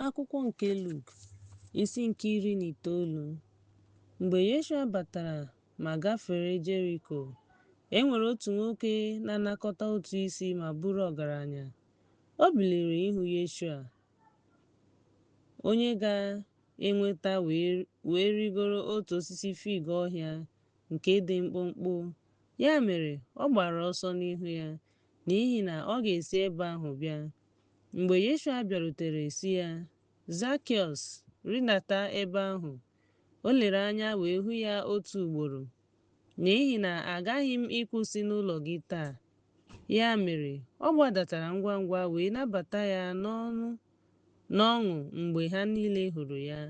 Akwụkwọ nke Luk, isi nke 19. Mgbe Yeshua batara ma gafere Jeriko, e nwere otu nwoke na-anakọta ụtụ isi ma bụrụ ọgaranya. O biliri ịhụ Yeshua, onye ga-enweta wee rịgoro otu osisi fig ọhịa nke dị mkpụmkpụ. Ya mere, ọ gbara ọsọ n'ihu ya, n'ihi na ọ ga-esi ebe ahụ bịa. Mgbe Yeshua bịarutere sị ya, Zakịọs, rịdata ebe ahụ. O lere anya wee hụ ya otu ugboro, n'ihi na agaghị m ịkwụsị n'ụlọ gị taa. Ya mere, ọ gbadatara ngwa ngwa wee nabata ya n'ọṅụ mgbe ha niile hụrụ ya.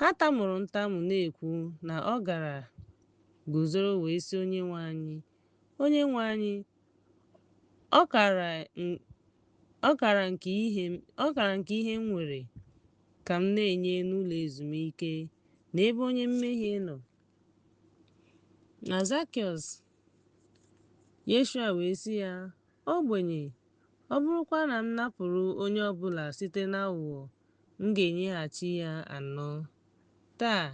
Ha tamuru ntamu na-ekwu na ọ gara guzoro wee sị Onyenwe anyị, Onyenwe anyị, ọkara nke ihe m nwere ka m na-enye n'ụlọ ezumike n'ebe onye mmehie nọ. Na Zakịọs, Yeshua wee sị ya, Ogbenye, ọ bụrụkwa na m napụrụ onye ọ bụla site n'aghụghọ, m ga-enyeghachi ya anọ. Taa,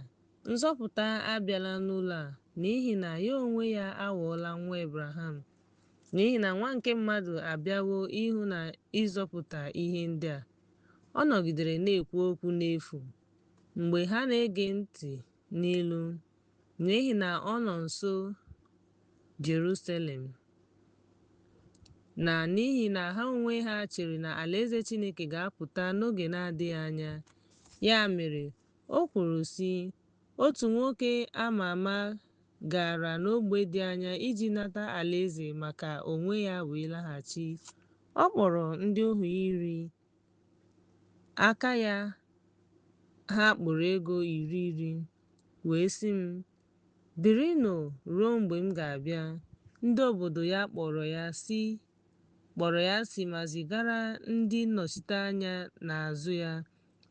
nzọpụta abịala n'ụlọ a, n'ihi na ya onwe ya aghọọla nwa Ebraham. N'ihi na Nwa nke Mmadụ abịawo ịhụ na ịzọpụta ihe ndị a. Ọ nọgidere na-ekwu okwu n'efu mgbe ha na-ege ntị n'ilu, n'ihi na ọ nọ nso Jerusalem, na n'ihi na ha onwe ha chere na alaeze Chineke ga-apụta n'oge na-adịghị anya. Ya mere, o kwuru sị, otu nwoke a ma ama gara n'ogbe dị anya iji nata alaeze maka onwe ya wee laghachi. Ọ kpọrọ ndị ohu iri aka ya ha kpụrụ ego iri iri, wee sị m, birinụ ruo mgbe m ga-abịa. Ndị obodo ya kpọrọ ya asị ma zigara ndị nnọchiteanya n'azụ ya,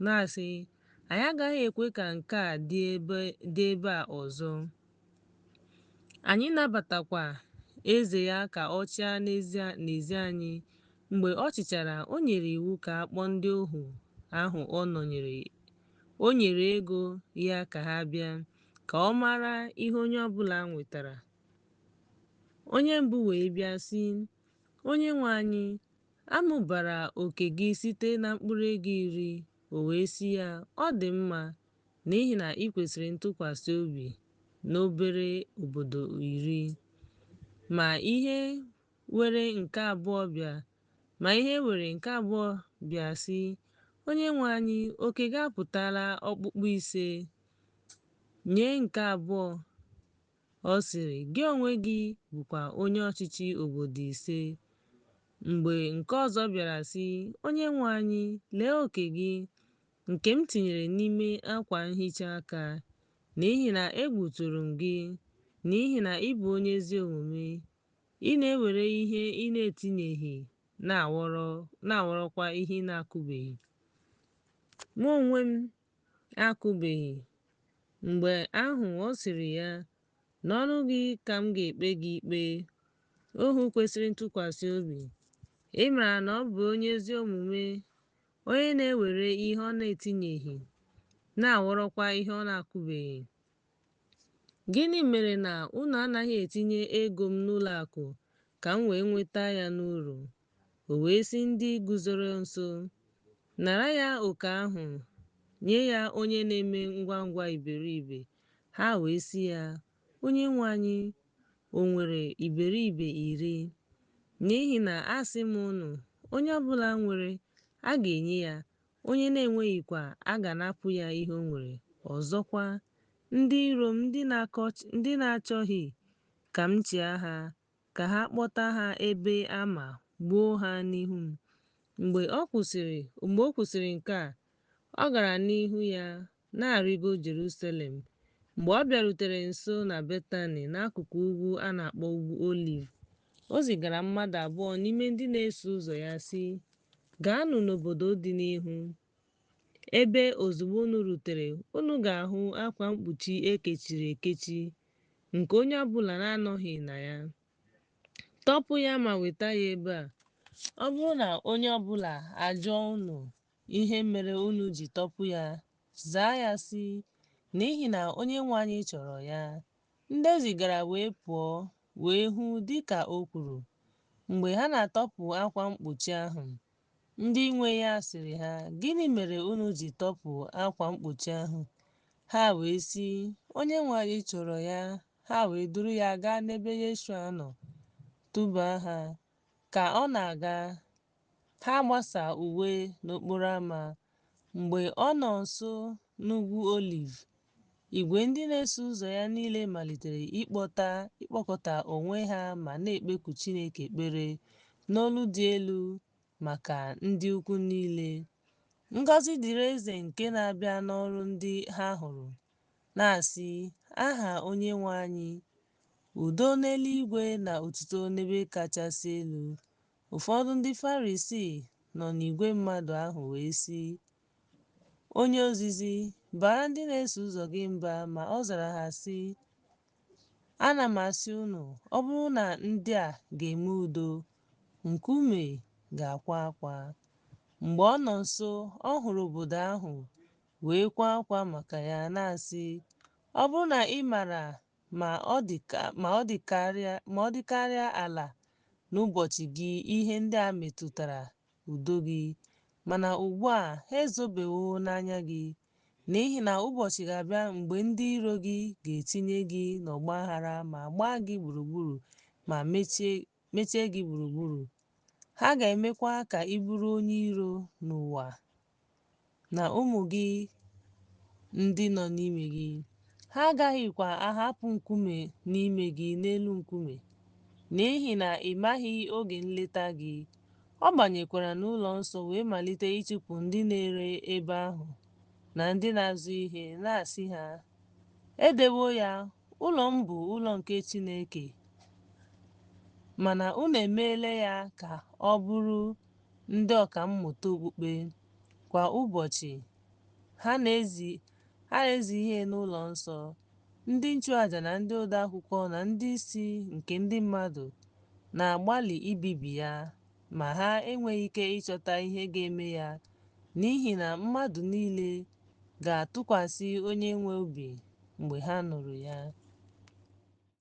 na-asị, anyị agaghị ekwe ka nke a dị ebe a ọzọ. Anyị nabatakwa eze ya ka ọ chịa n'ezi anyị. Mgbe ọ chịchara, o nyere iwu ka a kpọọ ndị ohu ahụ o nyere ego ya ka ha bịa, ka ọ mara ihe onye ọbụla nwetara. Onye mbụ wee bịa sị, Onyenwe anyị, a mụbara oke gị site na mkpụrụ ego iri. O wee sị ya, ọ dị mma, n'ihi na ị kwesịrị ntụkwasị obi n'obere obodo iri. Ma ihe were nke abụọ bịa sị, Onyenwe anyị, oke gị apụtala okpukpu ise. Nye nke abụọ, ọ sịrị, gị onwe gị bụkwa onye ọchịchị obodo ise. Mgbe nke ọzọ bịara sị, Onyenwe anyị, lee oke gị, nke m tinyere n'ime akwa nhicha aka, n'ihi na egwu tụrụ m gị, n'ihi na ị bụ onye ezi omume. Ị na-ewere ihe ị na-etinyeghị, na-aghọrọkwa ihe ị na-akụbeghị. Mụ onwe m akụbeghị. Mgbe ahụ ọ sịrị ya, n'ọnụ gị ka m ga-ekpe gị ikpe, ohu kwesịrị ntụkwasị obi. Ị maara na ọ bụ onye ezi omume, onye na-ewere ihe ọ na-etinyeghị, na-aghọrọkwa ihe ọ na-akụbeghị. Gịnị mere na unu anaghị etinye ego m n'ụlọ akụ ka m wee nweta ya n'uru? O wee sị ndị guzoro nso, nara ya oke ahụ, nye ya onye na-eme ngwa ngwa iberibe. Ha wee sị ya, Onyenwe anyị, o nwere iberibe iri. N'ihi na asị m unu, onye ọbụla nwere, a ga-enye ya, onye na-enweghịkwa, a ga-anapụ ya ihe o nwere. Ọzọkwa, ndị iro m ndị na-achọghị ka m chịa ha, ka ha kpọta ha ebe a ma gbuo ha n'ihu m. Mgbe o kwusịrị nke a, ọ gara n'ihu ya na-arịgo Jerusalem. Mgbe ọ bịarutere nso na Betani n'akụkụ ugwu a na-akpọ Ugwu Oliv, o zigara mmadụ abụọ n'ime ndị na-eso ụzọ ya sị, gaanụ n'obodo dị n'ihu, ebe ozugbo unu rutere, unu ga-ahụ akwa mkpuchi e kechiri ekechi, nke onye ọbụla na-anọghị na ya. Tọpụ ya ma weta ya ebe a. Ọ bụrụ na onye ọbụla ajụọ unu, ihe mere unu ji tọpụ ya? Zaa ya sị, 'N'ihi na Onyenwe anyị chọrọ ya.' Ndị e zigara wee pụọ, wee hụ dị ka o kwuru. Mgbe ha na-atọpụ akwa mkpuchi ahụ, ndị nwe ya sịrị ha, Gịnị mere unu ji tọpụ akwa mkpuchi ahụ? Ha wee sị, Onyenwe anyị chọrọ ya. Ha wee duru ya gaa n'ebe Yeshua nọ, tụba ha. Ka ọ na-aga, ha gbasa uwe n'okporo ama. Mgbe ọ nọ nso n'Ugwu Oliv, igwe ndị na-eso ụzọ ya niile malitere ịkpọkọta onwe ha ma na-ekpeku Chineke ekpere n'olu dị elu maka ndị ukwu niile. Ngọzi dịrị eze nke na-abịa n'ọrụ ndị ha hụrụ, na-asị, Aha Onyenwe anyị, udo n'eluigwe na otuto n'ebe kachasị elu. Ụfọdụ ndị Farisii nọ n'igwe mmadụ ahụ wee sị, Onye ozizi, baara ndị na-eso ụzọ gị mba. Ma ọ zara ha sị, Ana m asị unu, ọ bụrụ na ndị a ga-eme udo, nkume ga-akwa akwa. Mgbe ọ nọ nso, ọ hụrụ obodo ahụ wee kwaa akwa maka ya, na-asị, Ọ bụrụ na ị maara ma ọ dịkarịa ala n'ụbọchị gị ihe ndị a metụtara udo gị, mana ugbu a ha ezobewo n'anya gị. N'ihi na ụbọchị ga-abịa mgbe ndị iro gị ga-etinye gị n'ọgba aghara ma gbaa gị gburugburu ma mechie gị gburugburu. Ha ga-emekwa ka ị bụrụ onye iro n'ụwa na ụmụ gị ndị nọ n'ime gị. Ha agaghịkwa ahapụ nkume n'ime gị n'elu nkume, n'ihi na ị maghị oge nleta gị. Ọ banyekwara n'ụlọ nsọ wee malite ịchụpụ ndị na-ere ebe ahụ na ndị na-azụ ihe, na-asị ha, E dewo ya, Ụlọ m bụ ụlọ nke Chineke, mana unu emeela ya ka ọ bụrụ ndị ọkà mmụta okpukpe. Kwa ụbọchị, ha na-ezi ihe n'ụlọ nsọ. Ndị nchụàjà na ndị odeakwụkwọ na ndị isi nke ndị mmadụ na-agbalị ibibi ya, ma ha enweghị ike ịchọta ihe ga-eme ya, n'ihi na mmadụ niile ga-atụkwasị Onye-nwe obi mgbe ha nụrụ ya.